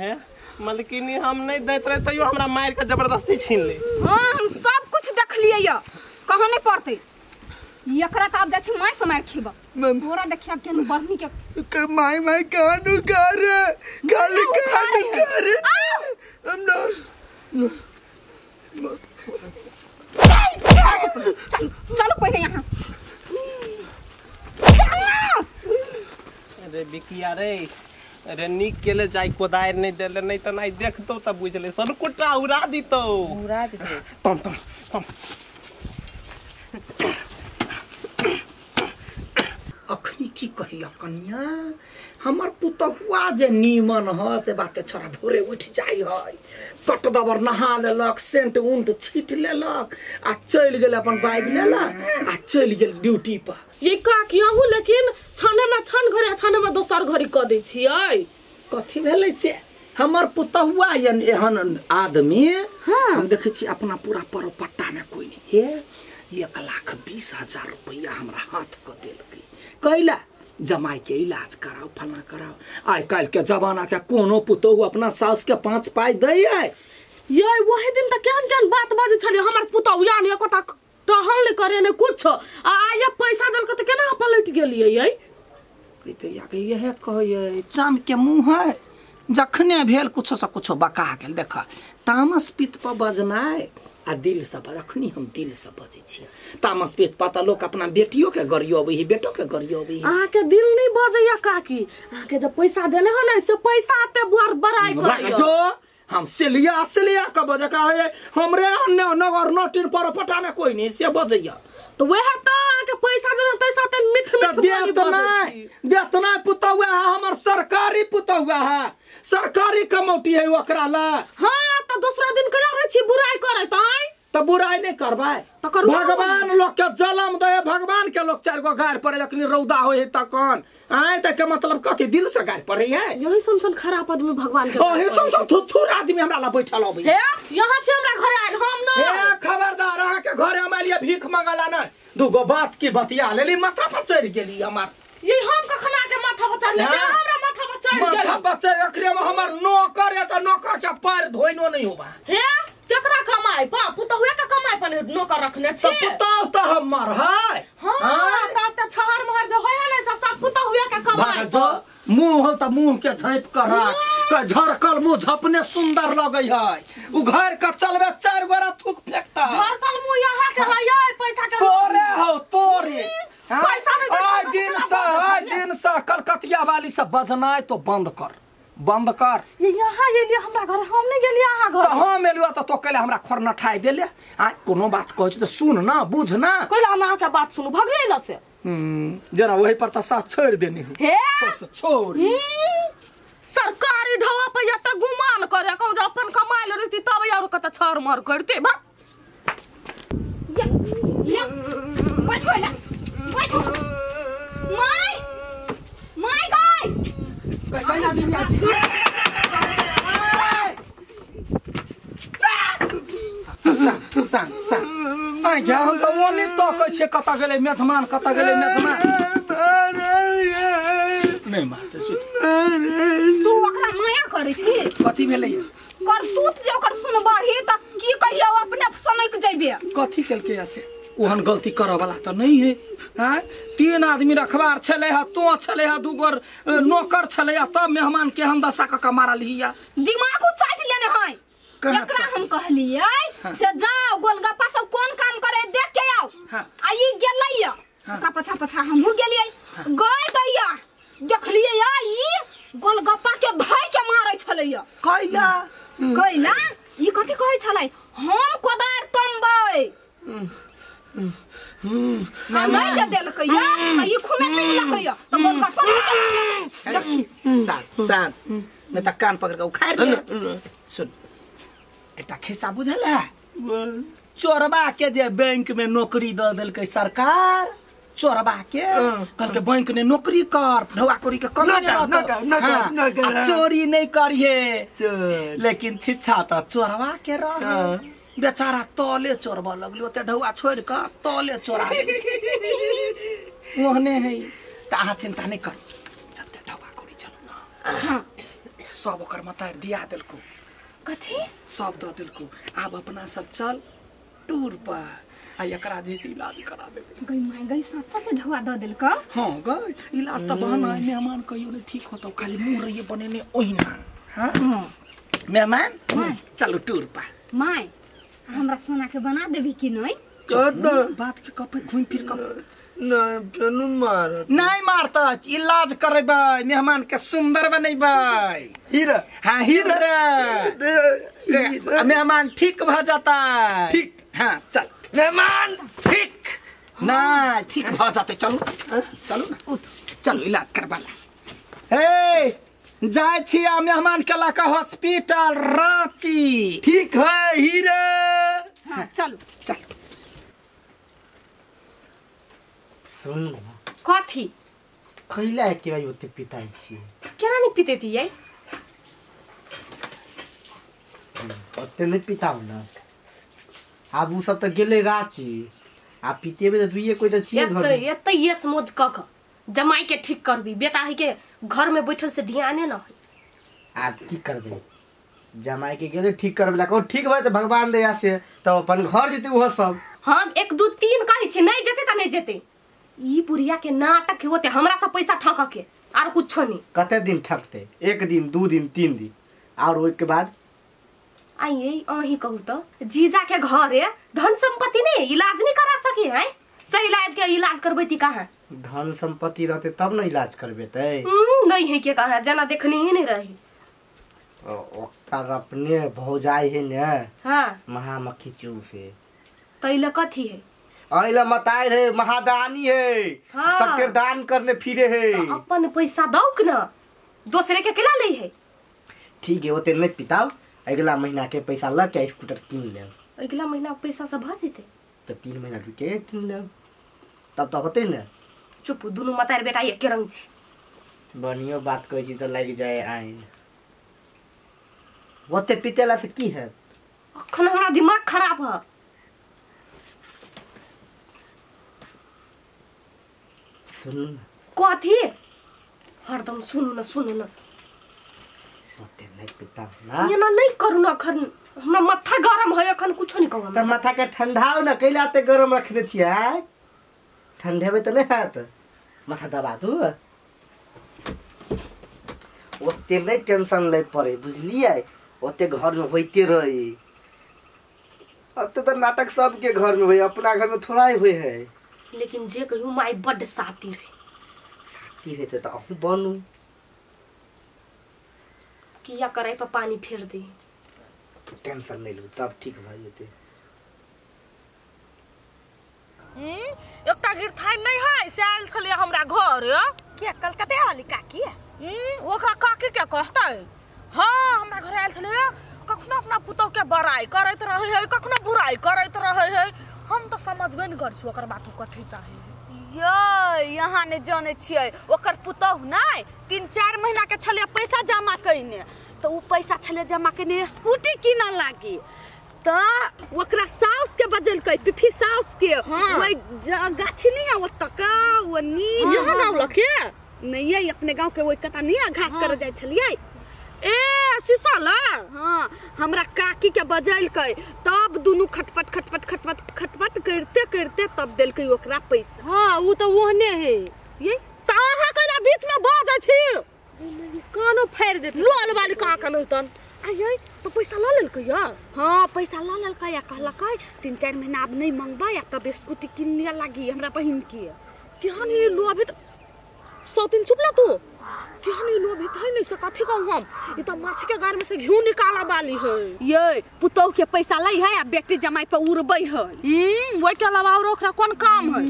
हैं मलकिनी हम नहीं दैत रहे तैयो हमरा मार के जबरदस्ती छीन ले। हां हम सब कुछ देख लिए या कहां नहीं पड़ते एकरा त आब जाइ छी माय से मार खेब तोरा देखिया केन बढ़नी के my my कानू कर खाली कानू कर हम ना चल चलो पहले यहां। अरे बिकिया रे अरे नीक केले जाय कोदार नहीं देले नहीं त नहीं देखतो त बुझले सनकुटा उड़ा दितो उड़ा दितो तम तम तम। अखनी की कहिया कनिया हमर पुतहुआ जे नीमन ह से बाते छोरा भोरे उठ जाय है पट दबर नहा लेलक सेंट उंट छीट लेलक आ चल गेल अपन बाइक लेलक आ चल गेल ड्यूटी पर। ये काकी अहू लेकिन छने में छन घरे छने में दोसर घरी क दै छियै कथी भेलै से हमर पुतहुआ एहन आदमी। हाँ। हम देखै छी अपना पूरा परोपट्टा में कोई नहीं हे 1,20,000 रुपया हमरा हाथ क देलकै कैला जमाई के इलाज कराओ फला कराओ। आइ काल्हि के जमाना के कोनो पुतोहु अपना सास के 5 पाई दै है। ये वही दिन त केहन केहन बात बाजै छलियै हमर पुतोहु यानी एकोटा टहल नै करे ने कुछ आ आइ पैसा देलक त केना पलट गेलियै यै कहते या के यहे कहै चाम के मुंह है जखने भेल कुछो से कुछो बका गेल। देख तामस पित्त पर बजनाय आ दिल से अखनी हम दिल से बजै छियै। तामस पित्त पता लोक अपना बेटियो के गरियोबै है बेटो के गरियोबै है। अहाँ के दिल नहीं बजैया काकी अहाँ के जब पैसा देले हो ने से पैसा आते बुआर बड़ाई करैया जो हम सेलिया सेलिया के बजे का है हमरे अन्य नगर नोटिन परोपट्टा में कोई नहीं से बजैया तो वह त अहाँ के पैसा देले तैसा त मिठ मिठ देत नहीं देत नहीं पुतहुआ है हमर सरकारी पुतहुआ है सरकारी कमौटी है ओकरा ला। हां त दूसरा दिन कहिया रहै छी बुराई करै त आइ त बुराई नहीं करबै त करबै। भगवान लोग के जलम दे भगवान के लोग चार गो गार पड़े जखनी रौदा होय तखन आय त के मतलब कथी दिल से गार पड़े है यही समसन खराब आदमी भगवान के ओही समसन थुथुर आदमी हमरा ला बैठल अबै हे यहां छी हमरा घरे आइल हम न हे खबरदार अहाँ के घरे हम आलिए भीख मंगला न दूगो बात की बतिया लेली माथा पर चढ़ गेली हमर। ये हम कखना के माथा पर चढ़ गेल हमरा माथा पर चढ़ गेल माथा पर चढ़ एकरे में हमर नौकर या त नौकर के पैर धोइनो नहीं होबा। हे केकरा कमाई पा पुतहुए के कमाई पर नौकर रखने छी त पुतहु त हमर है। हां त त छहर महर जो होय ने सब पुतहुए के कमाई जो मुंह हो त मुंह के झाँप कर राख के झरकल मुंह झपने सुंदर लगै है उ घर के चलबे चार गोरा थूक फेंकता झरकल मुंह यहां के है पैसा के तोरे हो तोरे पैसा नहीं आइ दिन से आइ दिन से कलकतिया वाली से बजनाय तो बंद कर बंद कर। ये यहाँ एलियै हमरा घर हम नहीं गेलियै अहाँ घर त हम एलियै त तो कैला हमरा खोर नठाइ देले आ कोनो बात कहै छी त सुन ना बुझ ना कैला हम अहाँ के बात सुनू भगले ल से जना वही पर त सास छोड़ देनी हूं हे सास छोड़ सरकारी ढवा पर एत गुमान करे कहू जे अपन कमाइल रहती तब और कत छर मर करते बा या या बैठो ला बैठो my my गाय कैला बिनिया छी सा सा आ गया हम त ओनी तकै छियै कत गेलै मेजमान कत गेलै मेजमान नहीं मारते सुत तू ओकरा माया करै छी कथी भेलै करतूत जे ओकर सुनबही त की कहियो अपने सनक जइबे कथी केलकै से ओहन गलती करऽ वाला त नहीं है। हां 3 आदमी रखबार छलै ह तो छलै ह दू गोर नौकर छलै ह तब मेहमान के हम दशा क के मारल हिया दिमाग चाट लेने है एकरा हम कहलियै से जाओ गोलगप्पा सब कोन काम करे देख के आओ। आ ई गेलै ओकरा पछा पछा हमहू गेलियै गए दैया देखलियै ई गोलगप्पा के धइ के मारै छलैया कैला कैला ई कथी कहै छलै हम कोदार तमबै हम नहीं के देलकैया ई खुमे पिटलकैया त गोलगप्पा देखी सान सान नहीं त कान पकड़ के उखाड़ दे। सुन एकटा खिस्सा बुझल है चोरबा के जे बैंक में नौकरी the देलकै सरकार चोरबा के कहलकै बैंक ने नौकरी कर ढौआ कोरी के कमी नहीं रहतो चोरी नहीं करिए लेकिन शिक्षा त चोरबा के रहे बेचारा तले चोरबा लगलो ते ढौआ छोड़ के तले चोरा ओहने है त अहाँ चिंता नहीं कर जते ढौआ कोरी चलू ना सब ओकर मतार दिया देलको। कथी सब the देलको। आब अपना सब चल टूर पर आ एकरा जे से इलाज करा देबे। गई my गई सच्चा के ढुआ the देलको। हां गई इलाज त बहना मेहमान कहियो ने ठीक होतो खाली मुंह रहिए बनेने ओहिना। हां मेहमान चलो टूर पर। My हमरा सोना के बना देबी कि नहीं? कत बात के कप घूम फिर कप नहीं फेनु मारत नहीं मारता इलाज करेबै मेहमान के सुंदर बनेबै। हीरा हां हीरा मेहमान ठीक भ जाता। ठीक हां चल मेहमान ठीक ना ठीक भ जाते। चलो चलो ना उठ चलो इलाज करवाला। हे जाय छी आ मेहमान के लाका हॉस्पिटल रांची। ठीक है हीरा। हां चलो चलो। सुन कथी खैला के भाई ओते पिताई छी केना नहीं पीते थी ये ओते नहीं पिताउ ना। आब उ सब त गेलै रांची आ पितेबे त दुइए कोई त छिए घर एते एते ये समझ क क जमाई के ठीक करबी बेटा है के घर में बैठल से ध्याने न है। आब की करबे जमाई के गेलै ठीक करबे ला कहो ठीक भाई त भगवान दया से त अपन घर जेते उहो सब। हम 1 2 3 कहै छी नहीं जेते त नहीं जेते। ई बुढ़िया के नाटक होते हमरा से पैसा ठक के are कुछो नहीं। कते दिन ठकते 1 दिन 2 दिन 3 दिन और ओइ के बाद आइए अही कहू तो जीजा के घरे धन संपत्ति नहीं इलाज नहीं करा सके है सही लाइफ के इलाज करबै ती कहां धन संपत्ति रहते तब न इलाज करबेते। नहीं है के कहां जना देखनी ही नहीं रही। ओकर अपने भौजाई है ने। हां महामक्खी चूसे तैला कथी है अइला मताई रे महादानी है। हाँ। सबके दान करने फिरे है तो अपन पैसा दौक न दूसरे के केला ले है। ठीक है ओते नहीं पिताव अगला महीना के पैसा ल के स्कूटर किन लेब। अगला महीना पैसा सब भ जेते तो 3 महीना रुके किन लेब तब तो होते ने। चुप दुनु मतार बेटा एके रंग छी। बढ़ियो बात कहै छी त लागि जाए आइन ओते पितेला से की है अखन हमरा दिमाग खराब है। सुन कथी हरदम सुनू न सुनू न ओते नहीं पिता ना एना नहीं करू न अखन हमरा माथा गरम है अखन कुछो नहीं कहू। त माथा के ठंडाओ न कैला ते गरम रखने छियै ठंडेबे त नहीं हैत माथा दबा दू ओते नहीं टेंशन ले पड़े बुझलियै ओते घर में होइते रही। ओते त नाटक सबके घर में होई अपना घर में थोड़ा ही होई है। लेकिन जे कहू माई बड सातिर है सातिर है त अहूँ बनू किया करे पर पानी फेर दे। टेंशन नहीं लू तब ठीक भ जेते। एकटा गिरथाइन नहीं है से आयल छले हमरा घर के कलकत्ता वाली काकी ओकरा काकी के कहतै। हां हमरा घर आयल छले कखनो अपना पुतोह के बड़ाई करैत रहे है कखनो बुराई करैत रहे है। हम तो समझबे नहीं कर छी ओकर बात कथी चाही। ये यहाँ ने जाने छियै ओकर पुतोह नहीं 3-4 महीना के छले पैसा जमा कइने तो उ पैसा छले जमा कइने स्कूटी किन लागी त ओकरा साउस के बजलकै पिफी साउस के। ओइ गाछी नहीं है ओतका ओ नी जहाँ गाँव लके नहीं है अपने गांव के ओइ कता नहीं घास कर जाय छलियै ए शीशा ला। हां हमरा काकी के बजलकै तब दुनु खटपट खटपट खटपट खटपट करते करते तब देलकै ओकरा पैसा। हां उ त ओहने है ये त अहाँ कैला बीच में बाजै छी कानो फाड़ देत लोल वाली का कहतन आइए तो पैसा ल लेलकै या। हां पैसा ल लेलकै या कहलकै 3-4 महीना अब नहीं मंगबै या तब स्कूटी किन लिया लागी हमरा बहिन के। केहन ई लोभित सौतीन चुप ला तू केहन ई लोभित है नहीं से कथी कहू हम ई त माछी के गार में से घिउ निकाला वाली है। ये पुतोह के पैसा लै है आ बेटी जमाई पर उड़बै है। ओइ के अलावा और ओकरा कोन काम है।